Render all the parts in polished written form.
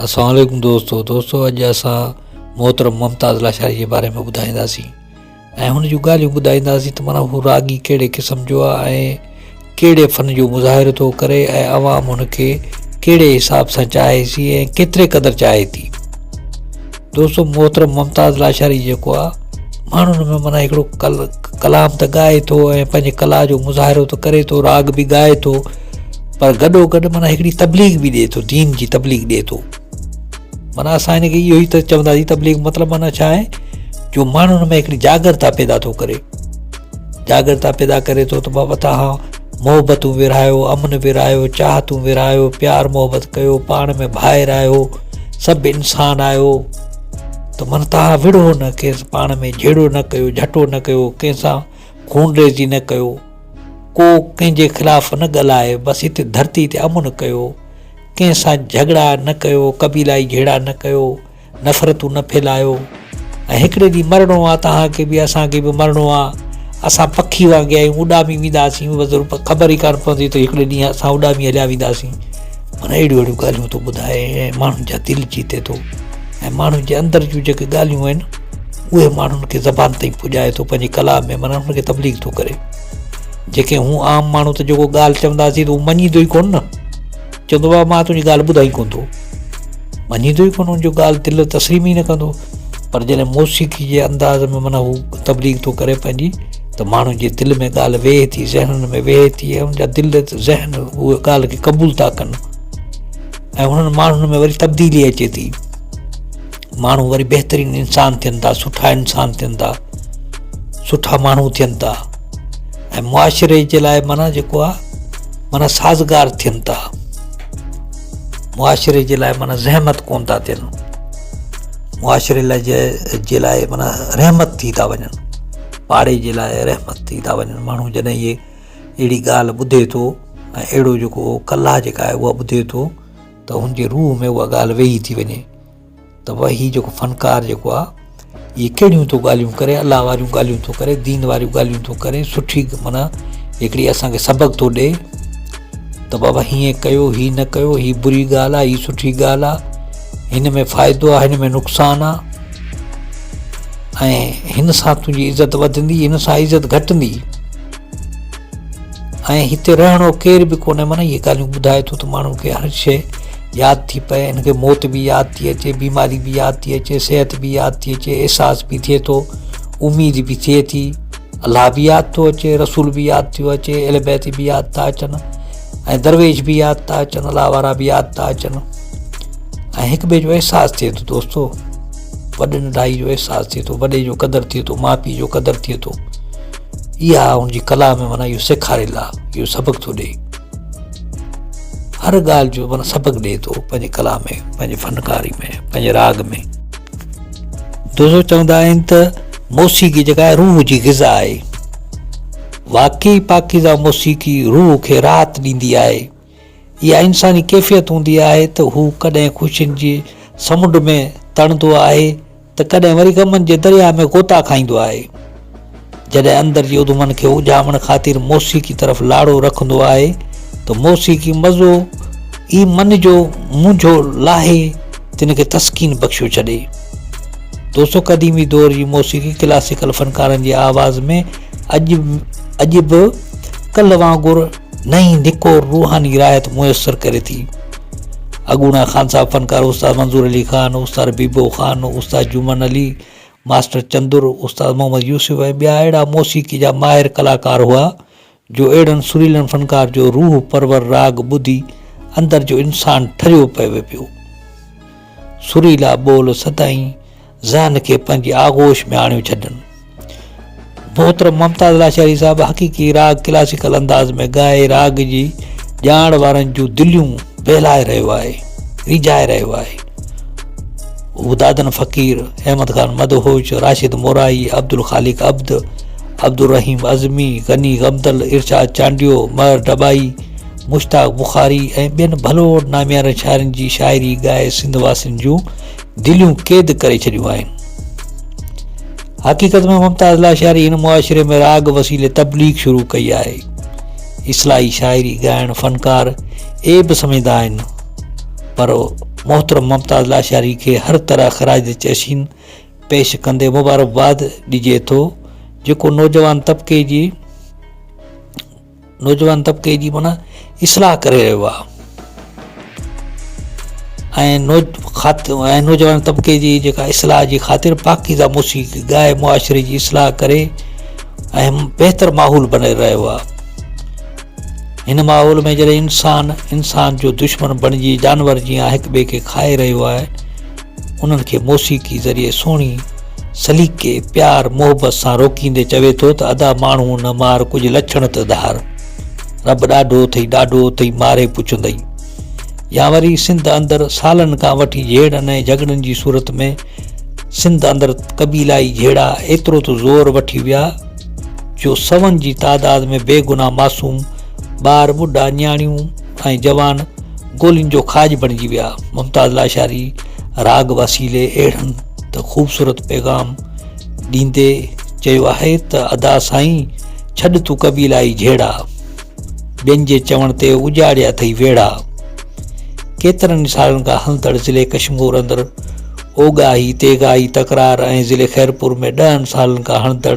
السلام عليڪم دوستو دوستو اڄ اسان محترم ممتاز لاشاري جي باري ۾ ٻڌائينداسين ۽ هن جون ڳالهيون ٻڌائينداسين ته معنيٰ هو راڳي ڪهڙي قسم جو آهي ۽ ڪهڙي فن جو مظاهرو ٿو ڪري ۽ عوام هن کي ڪهڙي حساب سان چاهي ٿي ۽ ڪيتري قدر چاهي ٿي. دوستو محترم ممتاز لاشاري جيڪو آ ماڻهن ۾ معنيٰ هڪڙو ڪل ڪلام ته ڳائي ٿو ۽ پنهنجي ڪلا جو مظاهرو ته ڪري ٿو راڳ به ڳائي ٿو پر گڏو گڏ معنيٰ هڪڙي تبليغ به ڏئي ٿو دين جي تبليغ ڏئي ٿو معنيٰ اسان هن کي اهو ئي ته چونداسين تبليغ مطلب معنيٰ ڇا آهي جو ماڻهن ۾ هڪڙي جاگرتا پيدا ٿو ڪري جاگرتا پيدا ڪري ٿو ته بابا توهان محبتون ورهايو امن ورهايو چاهتون ورهايو پيار محبت ڪيو پاڻ ۾ ڀائر آهيو سڀ انسان آهيو ته معنيٰ توهان وڙهو نه ڪنهن پاڻ ۾ جهيڙو نه ڪيو جهٽو نه ڪيو ڪنهن سان خونريزي نه ڪيو ڪو ڪنهن جي خلاف نه ڳالهائي بس هتي ڌرتي تي امن ڪيو ڪنهن سان جهڳڙا نه ڪيو، قبيلائي جهيڙا نه ڪيو، نفرتون نه ڦهلايو ۽ هڪڙي ڏينهن مرڻو آ توهان کي به اسان کي به مرڻو آ، اسان پکي وانگي آهيون اڏامي وينداسين بس خبر ئي ڪانه پوندي ته هڪڙي ڏينهن اسان اڏامي هليا وينداسين معنيٰ اهڙيون اهڙيون ڳالهيون ٿو ٻڌائي ۽ ماڻهن جا دل جيتي ٿو ۽ ماڻهن جي اندر جون جيڪي ڳالهيون آهن اهي ماڻهن کي زبان تائين پڄائي ٿو پنهنجي ڪلام ۾ معنيٰ هن کي تبليغ ٿو ڪري. جيڪي هون عام ماڻهو ته جيڪو ڳالهه چونداسين ته هو مڃيندو ئي ڪونه نه چوندو بابا مان تنهنجي ڳالهه ٻڌان ئي ڪونه ٿو مڃيندو ئي ڪونه ان جو ڳالهه دل تسليم ئي نه ڪندو پر جڏهن موسيقي جي انداز ۾ معنيٰ هو تبليغ ٿو ڪري پنهنجي ته ماڻهن جي دل ۾ ڳالهه ويهي ٿي ذهنن ۾ ويهي ٿي ۽ ان جا دل ذهن اهي ڳالهه کي قبول ٿا ڪن ۽ انهن ماڻهن ۾ وري تبديلي اچي ٿي ماڻهو وري بهترين انسان ٿين ٿا سٺا انسان ٿين ٿا سٺا ماڻهو ٿين ٿا ۽ معاشري جي لاء معنيٰ جيڪو آهي معنيٰ سازگار ٿين ٿا معاشري جي لاء معنيٰ زحمت ڪون ٿا ٿين معاشري لاء جي لاء معنيٰ رحمت ٿي ٿا وڃن پاڙي جي لاء رحمت ٿي ٿا وڃن ماڻهو جڏهن اهي اهڙي ڳالهه ٻڌي ٿو ۽ اهڙو جيڪو ڪلا جيڪا آهي اها ٻڌي ٿو ته هن جي روح ۾ اها ڳالهه ويهي ٿي وڃي ته وهي هي جيڪو فنڪار جيڪو آ اهي ڪهڙيون ٿو ڳالهيون ڪري الله واريون ڳالهيون ٿو ڪري دين واريون ڳالهيون ٿو ڪري سٺي معنيٰ هڪڙي اسانکي سبق ٿو ڏي ته بابا هيئن ڪيو هي نه ڪيو هي بري ڳالهه آ هي سٺي ڳالهه آ هن ۾ فائدو آ هن ۾ نقصان آ ۽ هن سان تنهنجي عزت وڌندي هن سان عزت گهٽندي ۽ هتي رهڻو ڪير به ڪونهي معنيٰ اهي ڳالهيون ٻڌائي ٿو ته ماڻهو کي هر شيء ياد ٿي پئي هن کي موت به ياد ٿي اچي بيماري به ياد ٿي اچي صحت به ياد ٿي اچي احساس به ٿئي ٿو اميد به ٿئي ٿي الله به ياد ٿو اچي رسول به ياد ٿيو اچي اهل بيت به ياد ٿا اچن ۽ درويش به ياد ٿا اچن الله وارا به ياد ٿا اچن ۽ هڪ ٻئي جو احساس ٿئي ٿو دوستو وڏي ننڍائي جو احساس ٿئي ٿو وڏي جو قدر ٿئي ٿو ماء پيء جو قدر ٿئي ٿو اها هن جي ڪلا ۾ معنيٰ اهو سيکاريل آ اهو سبق ٿو ڏئي هر ڳالهه جو معنيٰ سبق ڏئي ٿو پنهنجي ڪلا ۾ پنهنجي فنڪاري ۾ پنهنجي راڳ ۾ دوستو چوندا آهن ته موسيقي جيڪا آهي روح جي غذا آهي واقعي پاڪيزه موسيقي روح کي راحت ڏيندي آهي اها انساني ڪيفيت هوندي آهي ته هو ڪڏهن خوشين جي سمنڊ ۾ ترندو آهي ته ڪڏهن وري غمن جي درياهه ۾ غوطا کائيندو آهي. جڏهن اندر جي اڌمن کي اجهامڻ خاطر موسيقي طرف لاڙو رکندو آهي ته موسيقي مزو ئي من جو مونجهو لاهي تن کي تسڪين بخشيو ڇڏي. دوستو قديمي دور جي موسيقي ڪلاسيڪل فنڪارن جي آواز ۾ اڄ اڄ به ڪلهه وانگر نئين نڪور روحاني راحت ميسر ڪري ٿي. اڳوڻا خان صاحب فنڪار استاد منظور علي خان، استاد بيبو خان، استاد جمن علي، ماسٽر چندر، استاد محمد يوسف ۽ ٻيا اهڙا موسيقي جا ماهر ڪلاڪار هئا جو اهڙن سريلن فنڪار جو روح پرور راڳ ٻڌي اندر جو انسان ٺريو پوي پيو. سريلا ٻول سدائين ذهن کي پنهنجي آغوش ۾ آڻيو ڇڏن. محترم ممتاز لاشاري صاحب حقيقي راڳ ڪلاسيڪل انداز ۾ ڳائي راڳ جي ڄاڻ وارن جون دليون بهلائي رهيو آهي، ريجهائي رهيو آهي. هو دادن فقير، احمد خان مدهوش، راشد مورائي، عبدالخالق عبد، عبدالرحيم عزمي، غني غمدل، ارشاد چانڊيو، مهر ڊٻائي، مشتاق بخاري ۽ ٻين ڀلوڙ ناميارن شاعرن جي شاعري ڳائي سنڌ واسين جون دليون قيد ڪري ڇڏيون آهن. حقيقت ۾ ممتاز لاشاري هن معاشري ۾ راڳ وسيلي تبليغ شروع ڪئي آهي. اصلاحي شاعري ڳائڻ فنڪار عيب سمجهندا آهن پر محترم ممتاز لاشاري کي هر طرح خراج تحسين پيش ڪندي مبارڪباد ڏجي ٿو جيڪو نوجوان طبقي جي نوجوان طبقي جي معنيٰ اصلاح ڪري رهيو آهي ۽ نوجوان طبقي جي جيڪا اصلاح جي خاطر پاڪيزه موسيقي ڳائي معاشري جي اصلاح ڪري ۽ بهتر ماحول بنائي رهيو آهي. هن ماحول ۾ جڏهن انسان انسان جو دشمن بڻجي جانور جيان هڪ ٻئي کي کائي رهيو آهي انهن کي موسيقي ذريعي سهڻي سليقي پيار محبت سان روڪيندي چوي ٿو ته ادا ماڻهو نه مار ڪجهه لڇڻ ته ڌار رب ڏاڍو اٿئي ڏاڍو اٿئي ماري پڇندئي يا وري سنڌ اندر سالن کان وٺي جهيڙن ۽ جهڳڙن جي صورت ۾ سنڌ اندر قبيلائي جهيڙا ايترو ته زور وٺي ويا جو سون جي تعداد ۾ بيگناهه معصوم ٻار، ٻڍا، نياڻيون ۽ جوان گولين جو کاڄ بڻجي ويا. ممتاز لاشاري راڳ وسيلي اهڙن ته خوبصورت پيغام ڏيندي چيو آهي ته ادا سائين ڇڏ تون قبيلائي جهيڙا، ٻين جي چوڻ تي اجاڙيا اٿئي ويڙها. ڪيترن ئي سالن کان هلندڙ ضلعي ڪشمور اندر اوڳاهي، تيغاهي تڪرار ۽ ضلعي خيرپور ۾ ڏهن سالن کان هلندڙ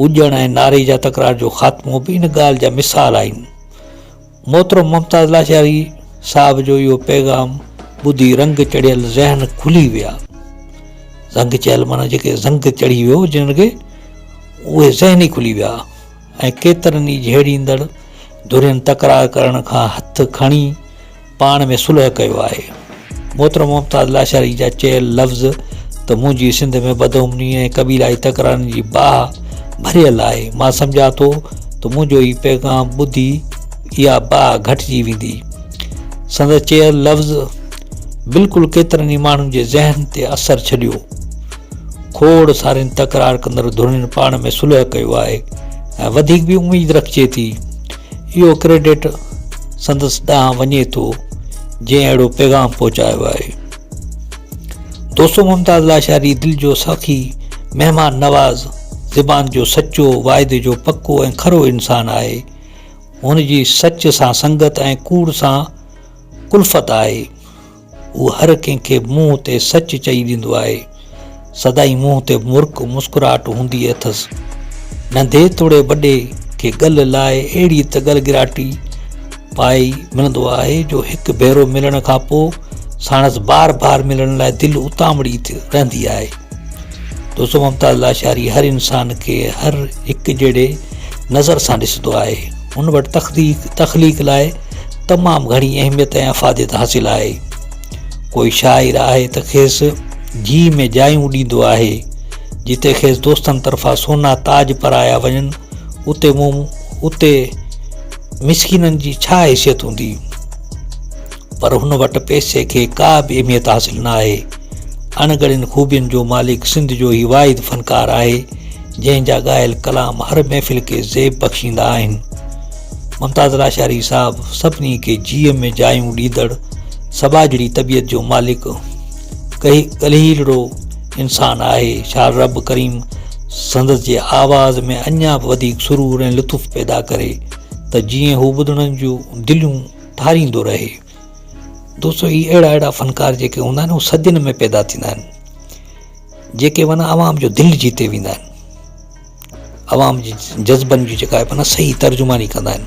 اڄڻ ۽ ناريجا تڪرار جو خاتمو به ان ڳالهه جا مثال آهن. محترم ممتاز لاشاري صاحب جو اهو پيغام ٻڌي رنگ چڙهيل ذهن کلي ويا. رنگ چيل معنيٰ جيڪي زنگ چڙهي ويو جنھن کي اهي ذهن ئي کلي ويا ۽ ڪيترن ئي جهيڙيندڙ ڌرين تڪرار ڪرڻ کان هٿ کڻي پاڻ ۾ صلح ڪيو آهي. محترم ممتاز لاشاري جا چيل لفظ ته منهنجي سنڌ ۾ بدامني ۽ قبيلائي تڪرارن جي باهه ڀريل آهي، مان سمجهان ٿو ته منهنجو هي پيغام ٻڌي اها باهه گهٽجي ويندي. سندس چيل لفظ بلڪل ڪيترن ئي ماڻهن جي ذهن تي اثر ڇڏيو. کوڙ سارين تڪرار ڪندڙ ڌرين پاڻ ۾ صلح ڪيو آهي ۽ وڌيڪ به اميد رکجي ٿي. اهو ڪريڊٽ سندس ڏانهن وڃي ٿو جنهن اهڙو پيغام پهچايو آهي. دوستو ممتاز لاشاري دل جو سخي، مهمان نواز، زبان جو سچو، واعدي جو پڪو ۽ کرو انسان آهي. هن جي سچ سان سنگت ۽ ڪوڙ سان ڪلفت آهي. هو هر ڪنهن کي منهن تي سچ چئي ڏيندو آهي. سدائين منهن تي مرڪ مسڪراهٽ هوندي اٿس. ننڍي توڙي وڏي کي ڳل لائي اهڙي ته ڳل ڳراٽي پائي ملندو آهي جو هڪ ڀيرو ملڻ کان پوء ساڻس بار بار ملڻ لاء دل اتامڙي رهندي آهي. دوستو ممتاز لاشاري هر انسان کي هر هڪ جهڙي نظر سان ڏسندو آهي. هن وٽ تخليق لاء تمام گهڻي اهميت ۽ افاديت حاصل آهي. ڪوئي شاعر آهي ته کيس جيء ۾ جايون ڏيندو آهي. جتي کيس دوستن طرفان سونا تاج پرايا وڃن اتي مون اتي مسڪينن جي ڇا حيثيت هوندي؟ پر هن وٽ پئسي کي ڪا به اهميت حاصل نه آهي. اڻ ڳڻين خوبين جو مالڪ سنڌ جو هي واحد فنڪار آهي، جنهن جا ڳايل ڪلام هر محفل کي زيب بخشيندا آهن. ممتاز لاشاري صاحب سڀني کي جيء ۾ جايون ڏيندڙ سٻاجهڙي طبيعت جو مالڪ ڳلهيلڙو انسان آهي. شال رب ڪريم سندس جي آواز ۾ اڃا به وڌيڪ سرور ۽ لطف پيدا ڪري ته جيئن هو ٻڌڻن جون دليون ٺاريندو رهي. دوستو هي اهڙا اهڙا فنڪار جيڪي هوندا آهن اهي صدين ۾ پيدا ٿيندا آهن جيڪي معنيٰ عوام جو دل جيتي ويندا آهن عوام جي جذبن جي جيڪا آهي معنيٰ صحيح ترجماني ڪندا آهن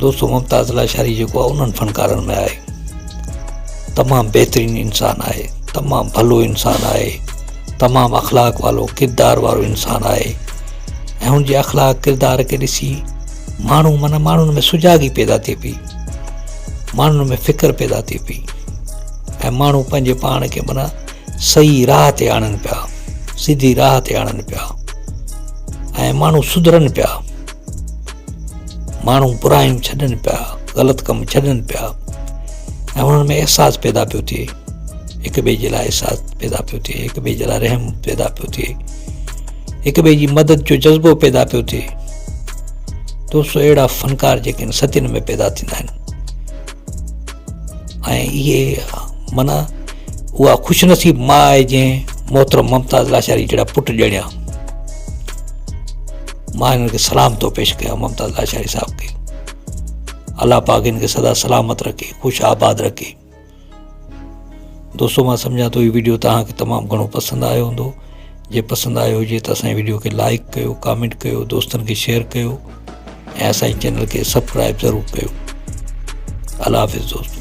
دوستو ممتاز لاشاري جيڪو آهي انهن فنڪارن ۾ آهي تمام بهترين انسان آهي تمام ڀلو انسان آهي تمام اخلاق وارو ڪردار وارو انسان آهي ۽ هن جي اخلاق ڪردار کي ڏسي ماڻهو معنيٰ ماڻهن ۾ سجاڳي پيدا ٿئي پئي ماڻهن ۾ فڪر پيدا ٿئي پئي ۽ ماڻهو پنهنجي پاڻ کي معنيٰ صحيح راهه تي آڻن پيا سڌي راهه تي آڻن پيا ۽ ماڻهو سڌرن پيا ماڻهو برايون ڇڏن پيا غلط ڪم ڇڏن پيا ۽ انهن ۾ احساس پيدا پيو ٿئي هڪ ٻئي جي لاء احساس پيدا پيو ٿئي هڪ ٻئي جي لاء رحم پيدا پيو ٿئي هڪ ٻئي جي مدد جو جذبو پيدا پيو ٿئي. دوستو اهڙا فنڪار جيڪي آهن صدين ۾ پيدا ٿيندا آهن ۽ اهي معنيٰ اها خوش نصيب ماء آهي جنهن محترم ممتاز لاشاري جهڙا پٽ ڄڻيا. مان هنن کي سلام ٿو پيش ڪيان ممتاز لاشاري صاحب کي. الله پاڪ هن کي سدا سلامت رکي، خوش آباد رکي. دوستو مان سمجهان ٿو هي ويڊيو توهان کي تمام گهڻو پسند آيو هوندو جي پسند آيو هجي ته اسان جي ويڊيو کي لائڪ ڪيو ڪامينٽ ڪيو دوستن کي شيئر ڪيو ۽ اسان جي چينل کي سبسڪرائب ضرور ڪيو الله حافظ دوستو.